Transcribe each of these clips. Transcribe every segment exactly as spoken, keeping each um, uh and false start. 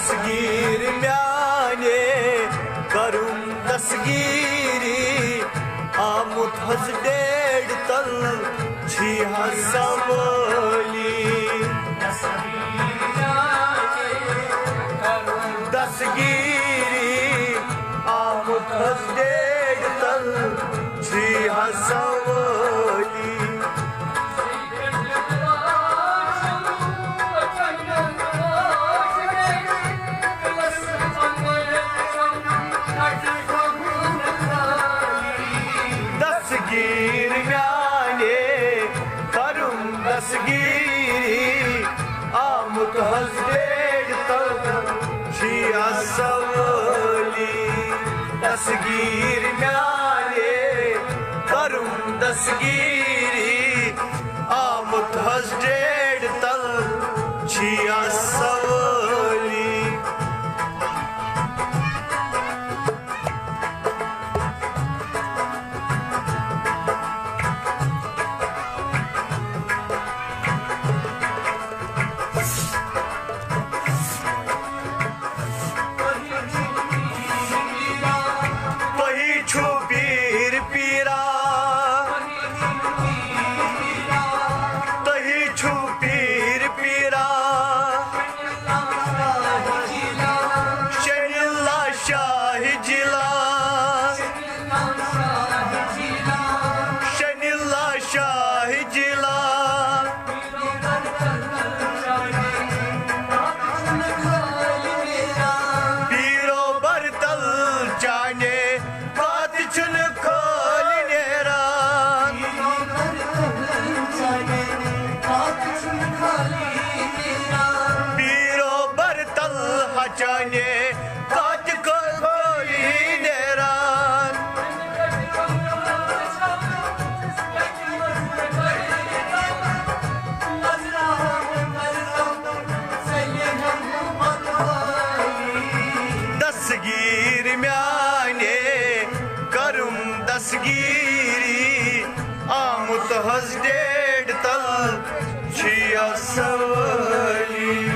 دستگیر میانے کرم دستگیری، آمت حظ ڈیڑھ تل چھی حظ سوالی۔ دستگیری آمت حظ ڈیڑھ تل چھی حظ سوالی۔ دستگیر میانے کرم دستگیری، آمت حظ ڈیڑھ تل چھی حظ سوالی۔ دستگیر میانے کرم دستگیری، آمت حظ ڈیڑھ تل چھی حظ سوالی۔ تُہی چھِو پیٖر پیٖرا، تُہی چھِو پیٖر پیٖرا۔ شنی اللہ شاہ جیلان، شنی اللہ شاہ جیلان۔ پیرو برتل چانے کتھ چھُنہٕ خٲلی نیران۔ پیرو برتل ہچانے کتھ خٲلی نیران۔ دستگیر میانے کرم دستگیری، آمت حظ ڈیڑھ تل چھی حظ سوالی۔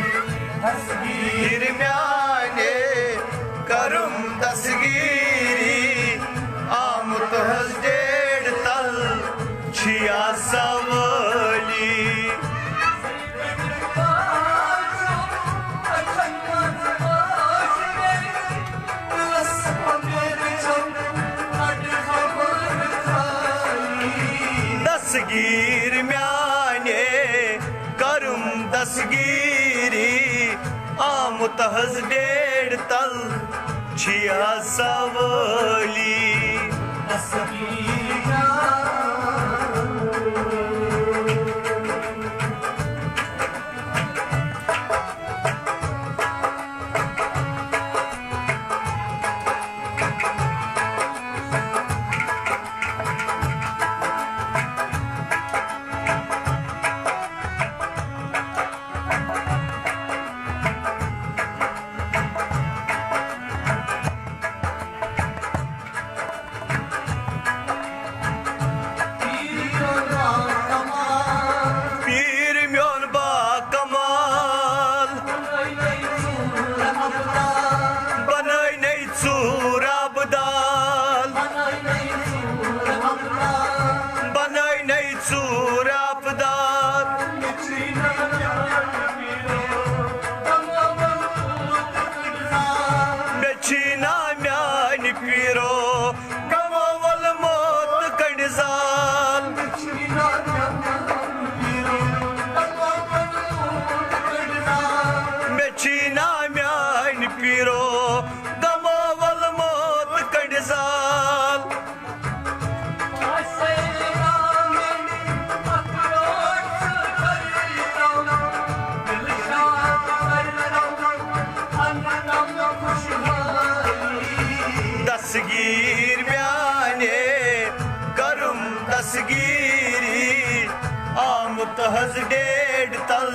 دستگیر میانے کرم دستگیری، آمت حظ ڈیڑھ تل چھی حظ سوالی۔ دستگیر میانے کرم دستگیری، آمت حظ ڈیڑھ تل چھی حظ سوالی۔ پیٖر میون با کمال، بنٲے نٔے ژوٗر آبدال، بنٲے نٔے ژوٗر آبدال۔ مےٚ چھی نا میانہِ پیٖرو غمو وول موت کنڈِ زال۔ مےٚ چھی نا میانہِ پیٖرو غمو وول موت کنڈِ زال۔ دستگیر میانے کرم دستگیری، آمت حظ ڈیڑھ تل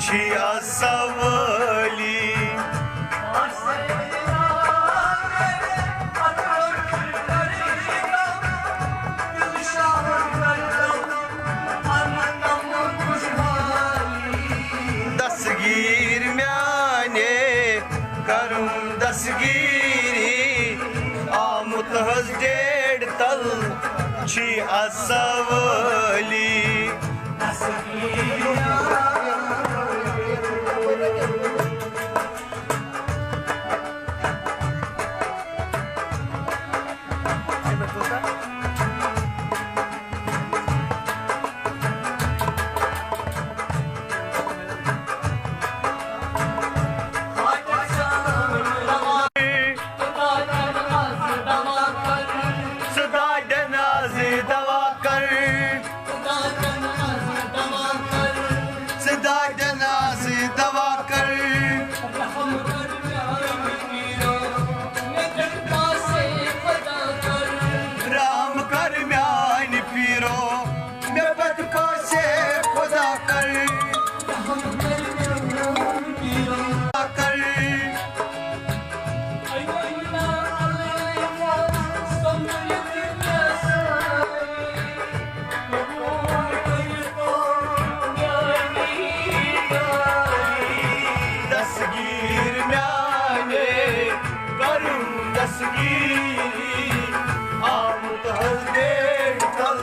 چھی حظ سوالی۔ دستگیر میانے کرم دستگیری، آمت حظ ڈیڈ تل چھی اسوٲلی۔ سداڈن از دوا کر، سداڈن از دوا کر۔ رحم کر میانہِ پیرو، مےٚ پتہٕ پاسے خدا کر۔ کر۔ دستگیر میانے کرم دستگیری، آمت حضرت کل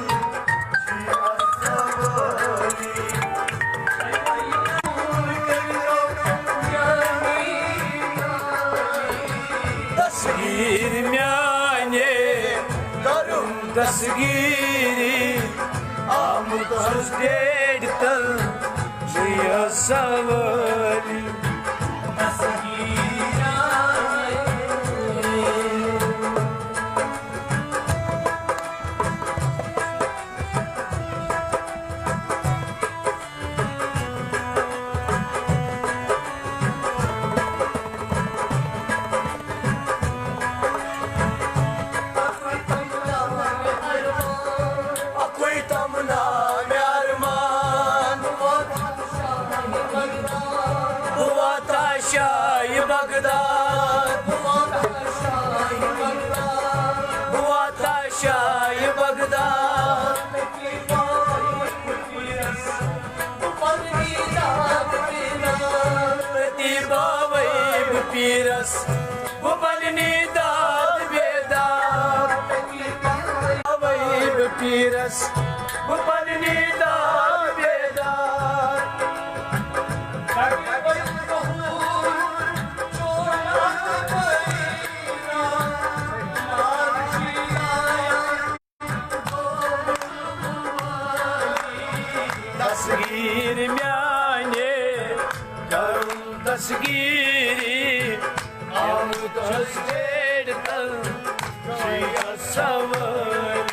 دستگیر میانے کرم دستگیری، آمت حضرت کل سواری۔ اکوئی تمنا مےٚ ارمان، بہٕ واتہٕ شاہہِ بغداد، بہٕ واتہٕ شاہہِ بغداد۔ پرتی باوے بہٕ پیرس، بہٕ پننی داد بیداد۔ باوے بہٕ پیرس، بہٕ پننی داد بیداد۔ دستگیر میانے کرم دستگیری، آمت حضرت کل سواری۔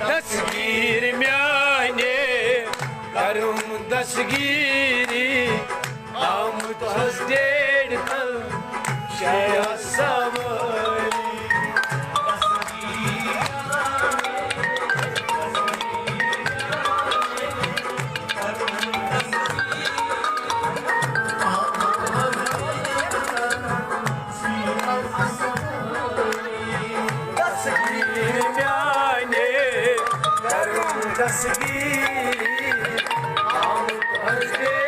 دستگیر میانے کرم دستگیری، آمت حضرت کل شاہ سواری۔ دستگیر میانے کرم دستگیری، آمت حضرت